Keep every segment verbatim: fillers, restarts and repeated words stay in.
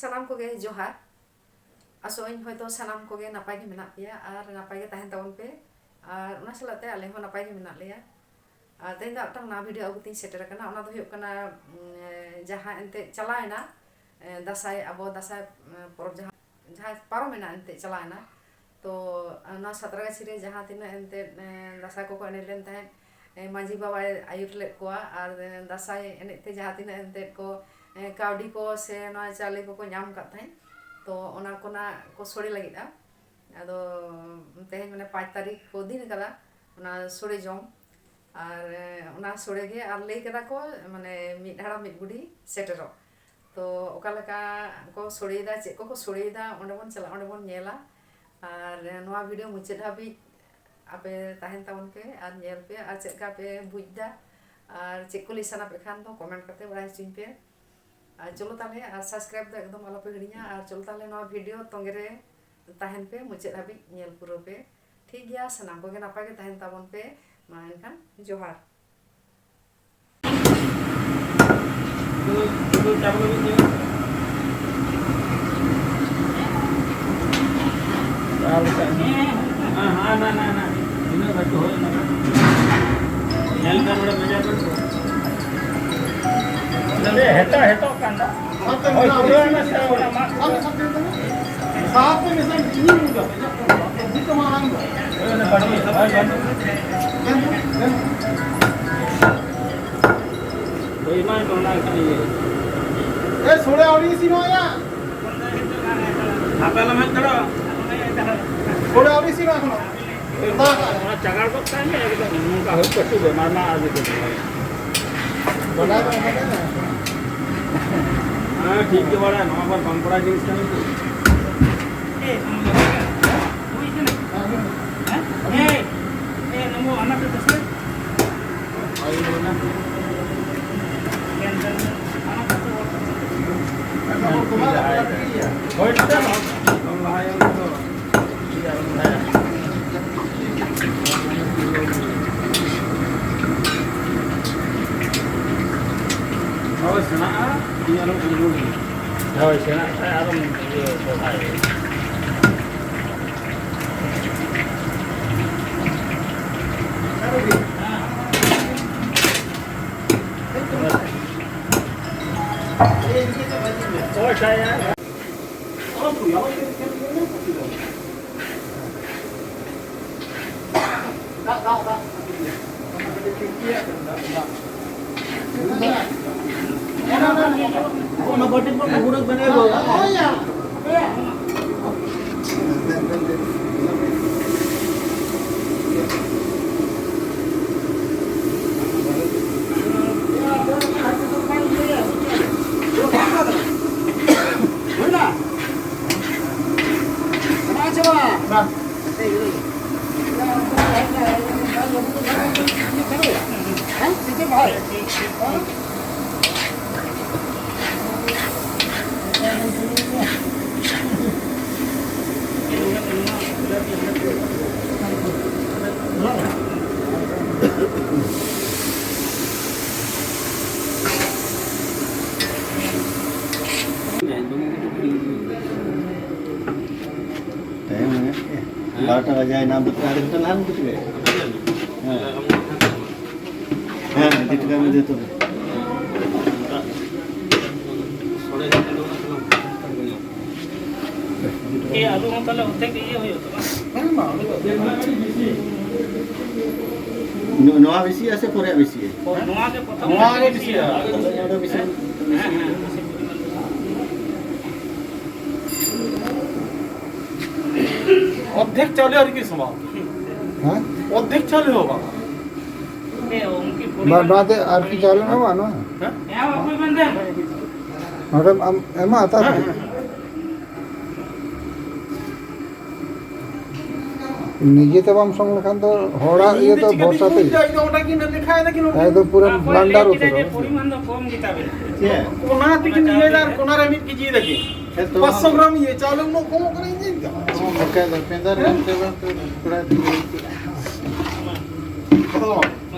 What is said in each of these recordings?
ᱥᱟᱱᱟᱢ ᱠᱚᱜᱮ ᱡᱚᱦᱟᱨ᱾ ᱟᱥᱚᱜ ᱟᱹᱧ ᱦᱚᱭᱛᱳ ᱥᱟᱱᱟᱢ ᱠᱚᱜᱮ ᱱᱟᱯᱟᱭ ᱜᱮ ᱢᱮᱱᱟᱜ ᱯᱮᱭᱟ ᱟᱨ ᱱᱟᱯᱟᱭ ᱜᱮ ᱛᱟᱦᱮᱱ ᱛᱟᱵᱚᱱ ᱯᱮ᱾ ᱟᱨ ᱚᱱᱟ ᱥᱟᱞᱟᱜ ᱛᱮ ᱟᱞᱮ ᱦᱚᱸ ᱱᱟᱯᱟᱭ ᱜᱮ ᱢᱮᱱᱟᱜ ᱞᱮᱭᱟ᱾ ᱟᱨ ᱛᱮᱦᱮᱧ ᱫᱚ ᱢᱤᱫᱴᱟᱝ ᱱᱟᱣᱟ ᱵᱷᱤᱰᱤᱭᱳ ᱟᱹᱜᱩ ᱛᱤᱧ ᱥᱮᱴᱮᱨ ᱟᱠᱟᱱᱟ᱾ ᱚᱱᱟ ᱫᱚ ᱦᱩᱭᱩᱜ ᱠᱟᱱᱟ, ᱩᱸ, ᱡᱟᱦᱟᱸ ᱮᱱᱛᱮᱫ ᱪᱟᱞᱟᱣᱮᱱᱟ, ᱮ, ᱫᱟᱸᱥᱟᱭ, ᱟᱵᱚ ᱫᱟᱸᱥᱟᱭ, ᱮ, ᱯᱚᱨᱚᱵᱽ ᱡᱟᱦᱟᱸ, ᱡᱟᱦᱟᱸ ᱯᱟᱨᱚᱢᱮᱱᱟ ᱮᱱᱛᱮᱫ ᱪᱟᱞᱟᱣᱮᱱᱟ, ᱛᱚ, ᱮ, ᱱᱚᱣᱟ ᱥᱟᱸᱛᱨᱟᱜᱟᱹᱪᱷᱤ ᱨᱮ ᱡᱟᱦᱟᱸ ᱛᱤᱱᱟᱹᱜ ᱮᱱᱛᱮᱫ, ᱮ, ᱫᱟᱸᱥᱟᱭ ᱠᱚᱠᱚ ᱮᱱᱮᱡ ᱞᱮᱱ ᱛᱟᱦᱮᱸᱫ, ᱮ, ᱢᱟᱹᱡᱷᱤ ᱵᱟᱵᱟᱭ ᱟᱹᱭᱩᱨ ᱞᱮᱫ ᱠᱚᱣᱟ, ᱟᱨ, ᱮ, ᱫᱟᱸᱥᱟᱭ ᱮᱱᱮᱡ ᱛᱮ ᱡᱟᱦᱟᱸ ᱛᱤᱱᱟᱹᱜ ᱮᱱᱛᱮᱫ ᱠᱚ, ᱮ, ᱠᱟᱹᱣᱰᱤ ᱠᱚ ᱥᱮ ᱱᱚᱣᱟ ᱪᱟᱣᱞᱮ ᱠᱚᱠᱚ ᱧᱟᱢ ᱟᱠᱟᱫ ᱛᱟᱦᱮᱸᱫ, ᱛᱚ, ᱚᱱᱟ ᱠᱚᱱᱟᱜ ᱠᱚ ᱥᱳᱲᱮ ᱞᱟᱹᱜᱤᱫᱼᱟ᱾ ᱟᱫᱚ ᱛᱮᱦᱮᱧ ᱢᱟᱱᱮ ᱯᱟᱸᱪ ᱛᱟᱹᱨᱤᱠᱷ ᱠᱚ ᱫᱤᱱ ᱟᱠᱟᱫᱟ ᱚᱱᱟ ᱥᱳᱲᱮ ᱡᱚᱢ, ᱟᱨ, ᱮ, ᱚᱱᱟ ᱥᱳᱲᱮ ᱜᱮ ᱟᱨ ᱞᱟᱹᱭ ᱠᱟᱫᱟ ᱠᱚ ᱢᱟᱱᱮ ᱢᱤᱫ ᱦᱟᱲᱟᱢ ᱢᱤᱫ ᱵᱩᱰᱷᱤ ᱥᱮᱴᱮᱨᱚᱜ᱾ ᱛᱚ ᱚᱠᱟ ᱞᱮᱠᱟ ᱠᱚ ᱥᱳᱲᱮᱭᱮᱫᱟ, ᱪᱮᱫ ᱠᱚᱠᱚ ᱥᱳᱲᱮᱭᱮᱫᱟ, ᱚᱸᱰᱮ ᱵᱚᱱ ᱪᱟᱞᱟᱜᱼᱟ, ᱚᱸᱰᱮ ᱵᱚᱱ ᱧᱮᱞᱟ᱾ ᱟᱨ ᱱᱚᱣᱟ ᱵᱷᱤᱰᱤᱭᱳ ᱢᱩᱪᱟᱹᱫ ᱦᱟᱹᱵᱤᱡ ᱟᱯᱮ ᱛᱟᱦᱮᱱ ᱛᱟᱵᱚᱱ ᱯᱮ ᱟᱨ ᱧᱮᱞ ᱯᱮ, ᱟᱨ ᱪᱮᱫ ᱞᱮᱠᱟ ᱯᱮ ᱵᱩᱡᱽ ᱮᱫᱟ ᱟᱨ ᱪᱮᱫ ᱠᱚ ᱞᱟᱹᱭ ᱥᱟᱱᱟ ᱯᱮ ᱠᱷᱟᱱ ᱫᱚ ᱠᱚᱢᱮᱱᱴ ᱠᱟᱛᱮ ᱵᱟᱲᱟᱭ ᱦᱚᱪᱚᱧ ᱯᱮ᱾ ᱟᱨ ᱪᱚᱞᱚ ᱛᱟᱦᱞᱮ, ᱟᱨ ᱥᱟᱵᱥᱠᱨᱟᱭᱤᱵ ᱫᱚ ᱮᱠᱫᱚᱢ ᱟᱞᱚ ᱯᱮ ᱦᱤᱲᱤᱧᱟ, ᱟᱨ ᱪᱚᱞᱚ ᱛᱟᱦᱞᱮ ᱱᱚᱣᱟ ᱵᱷᱤᱰᱤᱭᱳ ᱛᱚᱸᱜᱮ ᱨᱮ ᱛᱟᱦᱮᱱ ᱯᱮ, ᱢᱩᱪᱟᱹᱫ ᱦᱟᱹᱵᱤᱡ ᱧᱮᱞ ᱯᱩᱨᱟᱹᱣ ᱯᱮ᱾ ᱴᱷᱤᱠ ᱜᱮᱭᱟ, ᱥᱟᱱᱟᱢ ᱠᱚᱜᱮ ᱱᱟᱯᱟᱭ ᱜᱮ ᱛᱟᱦᱮᱱ ᱛᱟᱵᱚᱱ ᱯᱮ᱾ ᱢᱟ ᱮᱱᱠᱷᱟᱱ ᱡᱚᱦᱟᱨ᱾ ᱦᱮᱸ, ᱦᱮᱸ, ᱱᱟ, ᱱᱟ, ᱱᱟ᱾ ᱛᱤᱱᱟᱹᱜ ᱞᱟᱹᱴᱩ ᱦᱩᱭ ᱮᱱᱟ? ᱧᱮᱞ ᱠᱟᱱ ᱱᱚᱰᱮ ᱢᱮᱡᱟ ᱠᱚ᱾ ᱦᱮᱸ, ᱦᱮᱸ, ᱦᱮᱸ᱾ ᱦᱳᱭ, ᱯᱩᱨᱟᱹ ᱚᱱᱟ ᱥᱮ ᱚᱱᱟ ᱢᱟᱜ ᱥᱟᱦᱟᱵ ᱛᱮ ᱢᱮᱥᱟ ᱤᱧ ᱵᱩᱡᱟ᱾ ᱵᱩᱡ ᱛᱟᱢᱟ ᱟᱢ ᱫᱚ᱾ ᱦᱳᱭ, ᱚᱱᱟ ᱵᱟᱹᱱᱩᱜ, ᱦᱳᱭ, ᱵᱟᱹᱱᱩᱜ᱾ ᱦᱮᱸ, ᱦᱮᱸ᱾ ᱦᱳᱭ, ᱢᱟ, ᱚᱱᱟ ᱠᱟᱱ ᱜᱮ᱾ ᱮ, ᱥᱳᱲᱮ ᱟᱹᱣᱨᱤ ᱤᱥᱤᱱᱚᱜ ᱭᱟ᱾ ᱟᱯᱮ ᱟᱞᱚᱢ ᱦᱮᱡ ᱫᱟᱲᱮᱭᱟᱜᱼᱟ᱾ ᱥᱳᱲᱮ ᱟᱹᱣᱨᱤ ᱤᱥᱤᱱᱚᱜ ᱮᱠᱷᱚᱱᱳ᱾ ᱚᱱᱟ ᱪᱟᱜᱟᱲ ᱜᱚᱫ ᱠᱟᱜ ᱢᱮ, ᱮᱠᱫᱚᱢ ᱱᱚᱝᱠᱟ ᱦᱩᱭ ᱯᱟᱹᱴᱩ ᱵᱮᱢᱟᱨ ᱢᱟ ᱟᱨ ᱡᱩᱫᱤ ᱵᱟᱰᱟᱭ ᱵᱟᱝ ᱵᱟᱰᱟᱭ ᱱᱟ᱾ ᱦᱮᱸ, ᱴᱷᱤᱠ ᱜᱮ ᱵᱟᱲᱟᱭ, ᱱᱚᱣᱟ ᱢᱟ ᱵᱟᱝ ᱵᱟᱲᱟᱭ ᱡᱤᱱᱤᱥ ᱠᱟᱱᱟ ᱛᱚ᱾ ᱮ, ᱱᱚᱣᱟ ᱦᱩᱭ ᱠᱟᱱᱟ? ᱦᱮᱸ? ᱮ, ᱮ, ᱱᱚᱣᱟ ᱚᱱᱟ ᱛᱮ ᱫᱚᱥᱮ? ᱦᱳᱭ, ᱚᱱᱟ᱾ ᱦᱳᱭ, ᱴᱷᱤᱠ ᱜᱮᱭᱟ᱾ ᱦᱳᱭ, ᱴᱷᱤᱠ ᱜᱮᱭᱟ᱾ ᱦᱳᱭ, ᱥᱮᱬᱟᱜᱼᱟ, ᱤᱧ ᱟᱨᱚ ᱩᱱᱜᱩᱞ ᱜᱮ᱾ ᱦᱳᱭ, ᱥᱮᱬᱟᱜ ᱠᱷᱟᱡ ᱟᱨᱚᱢ ᱤᱭᱟᱹ ᱫᱚᱦᱲᱟᱭᱟ᱾ ᱦᱳᱭ, ᱥᱮᱬᱟᱭᱟ᱾ ᱴᱟᱭᱤᱢ ᱢᱮᱱᱟᱜ ᱜᱮᱭᱟ᱾ ᱵᱟᱨᱚᱴᱟ ᱵᱟᱡᱟᱭ ᱱᱟ, ᱟᱫᱷ ᱜᱷᱚᱱᱴᱟ ᱞᱟᱦᱟ ᱨᱮ ᱵᱩᱡᱽ ᱢᱮ᱾ ᱦᱮᱸ᱾ ᱦᱮᱸ, ᱤᱫᱤ ᱦᱚᱴᱚ ᱠᱟᱜ ᱢᱮ ᱡᱮᱦᱮᱛᱩ᱾ ᱮ, ᱟᱞᱩ ᱦᱚᱸ ᱛᱟᱦᱞᱮ ᱚᱨᱫᱷᱮᱠ ᱤᱭᱟᱹ ᱦᱩᱭᱩᱜ ᱛᱟᱢᱟ᱾ ᱱᱚ-, ᱱᱚᱣᱟ ᱵᱮᱥᱤᱜᱼᱟ ᱥᱮ ᱯᱚᱨᱮᱭᱟᱜ ᱵᱮᱥᱤᱜᱼᱟ? ᱱᱚᱣᱟ ᱜᱮ ᱯᱨᱚᱛᱷᱚᱢ ᱱᱚᱣᱟ ᱜᱮ ᱵᱮᱥᱤᱜᱼᱟ᱾ ᱦᱮᱸ, ᱦᱮᱸ, ᱵᱮᱥᱤ ᱯᱚᱨᱤᱢᱟᱱ᱾ ᱚᱨᱫᱷᱮᱠ ᱪᱟᱣᱞᱮ ᱟᱨᱠᱤ ᱥᱚᱢᱟᱣ᱾ ᱦᱮᱸ? ᱚᱨᱫᱷᱮᱠ ᱪᱟᱣᱞᱮ ᱦᱚᱸ ᱵᱟᱝ᱾ ᱵᱟ-, ᱱᱚᱣᱟ ᱛᱮ ᱟᱨᱠᱤ ᱪᱟᱣᱞᱮ ᱮᱢᱟ ᱱᱚᱣᱟ? ᱦᱮᱸ? ᱱᱚᱰᱮᱢ ᱟᱢ ᱮᱢᱟ ᱦᱟᱛᱟᱣ ᱦᱮᱸ, ᱠᱟᱛᱮ᱾ ᱦᱮᱸ᱾ ᱱᱤᱡᱮ ᱛᱮ ᱵᱟᱢ ᱥᱚᱝ ᱞᱮᱠᱷᱟᱱ ᱫᱚ ᱦᱚᱲᱟᱜ ᱤᱧ ᱤᱭᱟᱹ ᱫᱚ ᱫᱚ ᱪᱤᱠᱟᱹᱛᱤᱧ ᱵᱷᱚᱨᱥᱟ ᱛᱮ᱾ ᱵᱩᱡᱽ ᱮᱫᱟ? ᱤᱧ ᱫᱚ ᱚᱸᱰᱮ ᱜᱤᱧ ᱞᱮᱠᱷᱟᱭᱮᱫᱟ ᱠᱤ ᱱᱚᱰᱮ? ᱮᱠᱫᱚᱢ ᱯᱩᱨᱟᱹ ᱚᱱᱟ ᱯᱚᱨᱮ ᱵᱷᱟᱱᱰᱟᱨ ᱞᱟᱹᱭ ᱠᱮᱫᱟ ᱩᱛᱟᱹᱨ᱾ ᱡᱮ ᱯᱚᱨᱤᱢᱟᱱ ᱫᱚ ᱠᱚᱢ ᱜᱮᱛᱟ ᱵᱮᱱᱟ᱾ ᱪᱮᱫ? ᱚᱱᱟ ᱛᱮᱜᱮ ᱚᱱᱟ ᱞᱟᱹᱭ ᱮᱫᱟ, ᱪᱟᱣᱞᱮ ᱚᱱᱟ ᱨᱮ ᱢᱤᱫ ᱠᱮᱡᱤ ᱫᱟᱠᱤᱱ᱾ ᱦᱮᱸ ᱛᱚ᱾ ᱯᱟᱸᱪᱥᱚ ᱜᱨᱟᱢ ᱤᱭᱟᱹ ᱪᱟᱣᱞᱮ ᱩᱱᱟᱹᱜ ᱠᱚᱢᱚᱜ ᱠᱟᱱᱟ, ᱤᱧ ᱧᱮᱞ ᱮᱫᱟ᱾ ᱚ, ᱵᱟᱠᱷᱟᱡ ᱫᱚ ᱯᱮᱸᱫᱟ ᱨᱮ ᱮᱱᱛᱮ ᱵᱟᱝ ᱛᱚ ᱛᱷᱚᱲᱟ ᱟᱫᱚ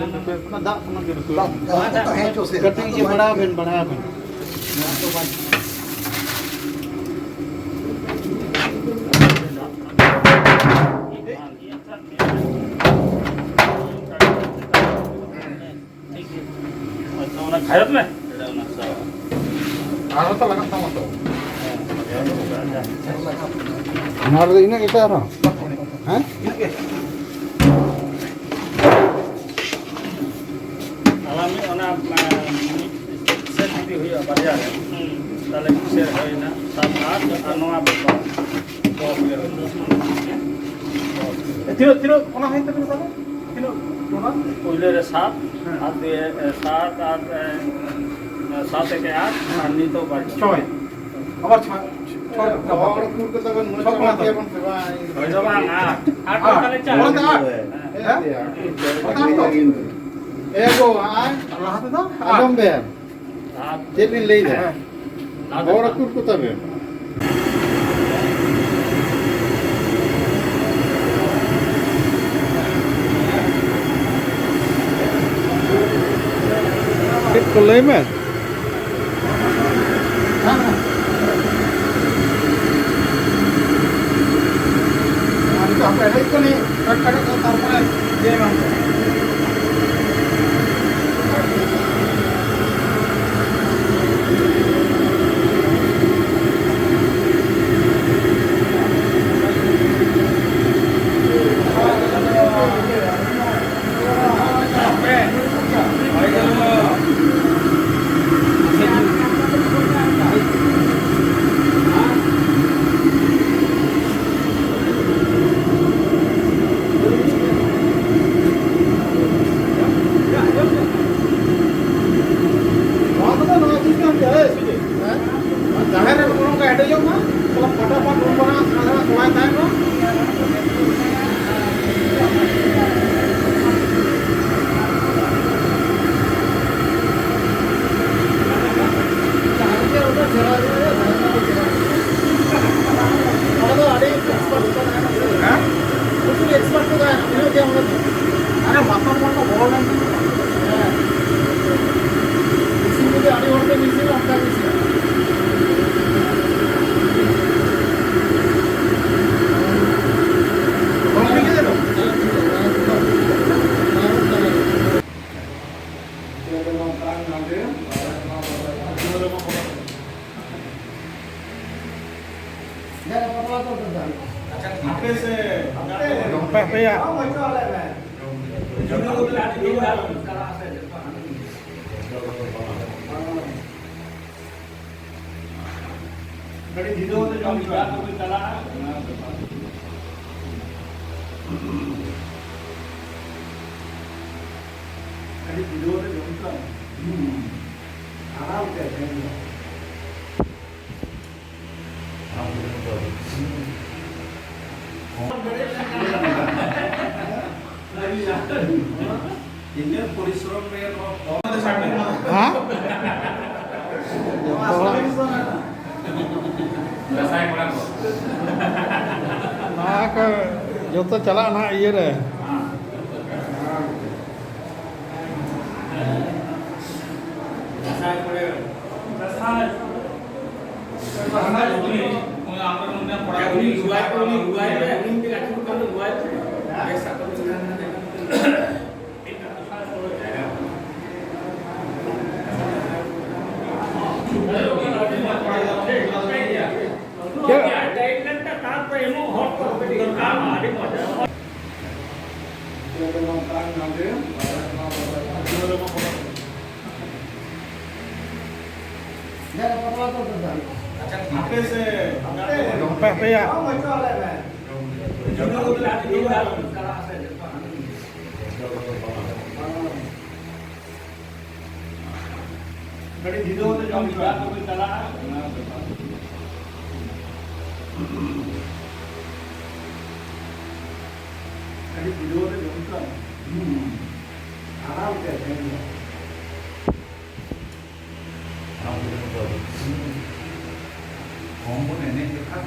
ᱚᱱᱟ ᱫᱟᱜ ᱥᱟᱢᱟᱱ ᱜᱮ ᱵᱟᱹᱱᱩᱜᱼᱟ᱾ ᱫᱟᱜ, ᱫᱟᱜ ᱛᱟᱦᱮᱸ ᱦᱚᱪᱚ ᱥᱮ᱾ ᱠᱟᱹᱴᱤᱡ ᱜᱮ ᱵᱟᱲᱦᱟᱣ ᱵᱮᱱ, ᱵᱟᱲᱦᱟᱣ ᱵᱮᱱ᱾ ᱦᱟᱭᱚᱛ ᱢᱮ᱾ ᱟᱨᱦᱚᱸ ᱛᱚ ᱞᱟᱜᱟᱜ ᱛᱟᱢᱟ ᱛᱚ᱾ ᱚᱱᱟ ᱨᱮᱫᱚ ᱤᱱᱟᱹᱜ ᱜᱮᱥᱮ ᱟᱨᱦᱚᱸ? ᱦᱮᱸ? ᱤᱱᱟᱹᱜ ᱜᱮ᱾ ᱟᱞᱟᱝ ᱢᱤᱫ ᱚᱱᱟ, ᱢᱤᱫ ᱥᱮᱴ ᱡᱩᱫᱤ ᱦᱩᱭᱩᱜᱼᱟ ᱵᱟᱨᱭᱟ ᱨᱮ, ᱛᱟᱦᱞᱮ ᱢᱤᱫ ᱥᱮᱴ ᱦᱩᱭᱱᱟ ᱥᱟᱛ ᱟᱴ, ᱟᱨ ᱱᱚᱣᱟ ᱫᱚ ᱫᱚᱥ ᱜᱮ ᱦᱩᱭᱱᱟ᱾ ᱛᱤᱱᱟᱹᱜ, ᱛᱤᱱᱟᱹᱜ ᱚᱱᱟ ᱦᱩᱭᱮᱱ ᱛᱟᱵᱤᱱᱟ ᱛᱟᱦᱞᱮ? ᱛᱤᱱᱟᱹᱜ ᱴᱳᱴᱟᱞ? ᱯᱳᱭᱞᱳ ᱨᱮ ᱥᱟᱛ, ᱦᱮᱸ᱾ ᱟᱨ ᱫᱩᱭ, ᱮ, ᱥᱟᱛ ᱟᱨ, ᱮ, ᱥᱟᱛ ᱮᱠᱮ ᱟᱴ, ᱟᱨ ᱱᱤᱛᱚᱜ ᱵᱟᱨ᱾ ᱪᱷᱚᱭ᱾ ᱟᱵᱟᱨ ᱪᱷᱚᱭ, ᱪᱷᱚᱭ ᱜᱟᱯᱟ᱾ ᱦᱚᱲ ᱠᱩᱲ ᱠᱚ ᱛᱟᱵᱚᱱ ᱢᱚᱬᱮ ᱪᱷᱚᱭ ᱪᱷᱚᱭ ᱠᱚ ᱮᱢᱟ ᱯᱮᱭᱟ ᱵᱚᱱ ᱥᱮ ᱵᱟᱝ? ᱦᱳᱭ ᱫᱚ ᱵᱟᱝ, ᱟᱴ᱾ ᱟᱴ ᱵᱟᱝ ᱠᱷᱟᱱ ᱪᱟᱨ᱾ ᱢᱚᱬᱮ ᱫᱚ ᱟᱴ᱾ ᱦᱮᱸ? ᱦᱮᱸ? ᱟᱴ ᱫᱚ᱾ ᱮ ᱜᱳ, ᱟᱭ᱾ ᱞᱟᱦᱟ ᱛᱮᱫᱚ ᱟᱴ᱾ ᱟᱸᱡᱚᱢ ᱵᱮᱱ᱾ ᱪᱮᱫ ᱵᱤᱱ ᱞᱟᱹᱭ ᱫᱟ? ᱦᱮᱸ᱾ ᱦᱚᱲ ᱟᱹᱪᱩᱨ ᱠᱚ ᱛᱟᱵᱮᱱ᱾ ᱪᱮᱫ ᱠᱚ ᱞᱟᱹᱭ ᱢᱮ? ᱦᱮᱸ, ᱦᱮᱸ᱾ ᱟᱨ ᱱᱤᱛᱚᱜ ᱦᱟᱯᱮ ᱮᱱᱮᱡ ᱠᱚ ᱱᱤᱭᱟᱹ ᱠᱟᱴ ᱠᱟᱴ ᱠᱚ ᱛᱟᱨᱯᱚᱨᱮ ᱤᱭᱟᱹ ᱮᱢᱟᱢ ᱠᱟᱱᱟ᱾ ᱱᱚᱣᱟ ᱠᱚᱫᱚ ᱱᱚᱣᱟ ᱪᱮᱫ ᱠᱟᱱ ᱜᱮᱭᱟ, ᱦᱮᱸ? ᱦᱮᱸ? ᱟᱨ ᱡᱟᱦᱮᱨ ᱨᱮ ᱱᱚᱜᱼᱚ ᱱᱚᱝᱠᱟ ᱮᱴᱮᱡᱚᱜ ᱢᱟ, ᱛᱟᱦᱞᱮ ᱯᱷᱚᱴᱟᱯᱷᱚᱴ ᱨᱩᱢ ᱵᱟᱱᱟ ᱥᱟᱫᱷᱟᱨᱚᱱ ᱠᱚᱲᱟᱭ ᱛᱟᱦᱮᱱ ᱢᱟ᱾ ᱱᱚᱰᱮ ᱫᱚ ᱟᱹᱰᱤ expert ᱠᱚ ᱛᱟᱦᱮᱱᱟ᱾ ᱦᱮᱸ? ᱩᱱᱠᱩ expert ᱠᱚ ᱛᱟᱦᱮᱱᱟ, ᱛᱤᱱᱟᱹᱜ ᱜᱮ ᱚᱸᱰᱮ ᱫᱚ᱾ ᱟᱨᱮ ᱵᱟᱛᱚᱨ ᱵᱟᱛᱚᱨ ᱵᱚᱞᱚ ᱞᱮᱱᱠᱷᱟᱱ᱾ ᱦᱮᱸ᱾ ᱢᱮᱥᱤᱱ ᱡᱩᱫᱤ ᱟᱹᱰᱤ ᱦᱚᱲ ᱯᱮ ᱢᱮᱥᱤᱱᱟ, ᱚᱱᱠᱟ ᱜᱮ ᱢᱮᱥᱤᱱ᱾ ᱵᱚᱞᱚ ᱞᱮᱱᱠᱷᱟᱱ ᱫᱚ᱾ ᱱᱚᱝᱠᱟ ᱱᱚᱰᱮ ᱦᱟᱯᱮ, ᱦᱟᱯᱮᱭᱟ᱾ ᱟᱹᱰᱤ ᱫᱷᱤᱨᱮ ᱠᱟᱛᱮ ᱡᱚᱢ ᱦᱩᱭᱩᱜᱼᱟ᱾ ᱟᱹᱰᱤ ᱫᱷᱤᱨᱮ ᱠᱟᱛᱮ ᱡᱚᱢ ᱦᱩᱭᱩᱜᱼᱟ᱾ ᱦᱩᱸ᱾ ᱟᱨᱟᱢ ᱛᱮ ᱡᱚᱢ ᱦᱩᱭᱩᱜᱼᱟ᱾ ᱤᱱᱟᱹ ᱯᱚᱨᱤᱥᱨᱚᱢ ᱨᱮ ᱱᱚᱣᱟ ᱠᱚᱢ ᱦᱮᱸ? ᱡᱚᱛᱚ ᱦᱚᱲ ᱱᱚᱣᱟ ᱠᱚ ᱡᱚᱛᱚ ᱪᱟᱞᱟᱜᱼᱟ ᱱᱟᱦᱟᱜ ᱤᱭᱟᱹ ᱨᱮ᱾ ᱦᱟᱯᱮ, ᱦᱟᱯᱮᱭᱟ᱾ ᱟᱹᱰᱤ ᱫᱷᱤᱨᱮ ᱠᱟᱛᱮ ᱡᱚᱢ ᱦᱩᱭᱩᱜᱼᱟ᱾ ᱟᱹᱰᱤ ᱫᱷᱤᱨᱮ ᱠᱟᱛᱮ ᱡᱚᱢ ᱦᱩᱭᱩᱜᱼᱟ᱾ ᱦᱩᱸ᱾ ᱟᱨᱟᱢ ᱛᱮ ᱡᱚᱢ ᱦᱩᱭᱩᱜᱼᱟ᱾ ᱠᱚᱢ ᱵᱚᱱ ᱮᱱᱮᱡ ᱞᱮᱠᱷᱟᱱ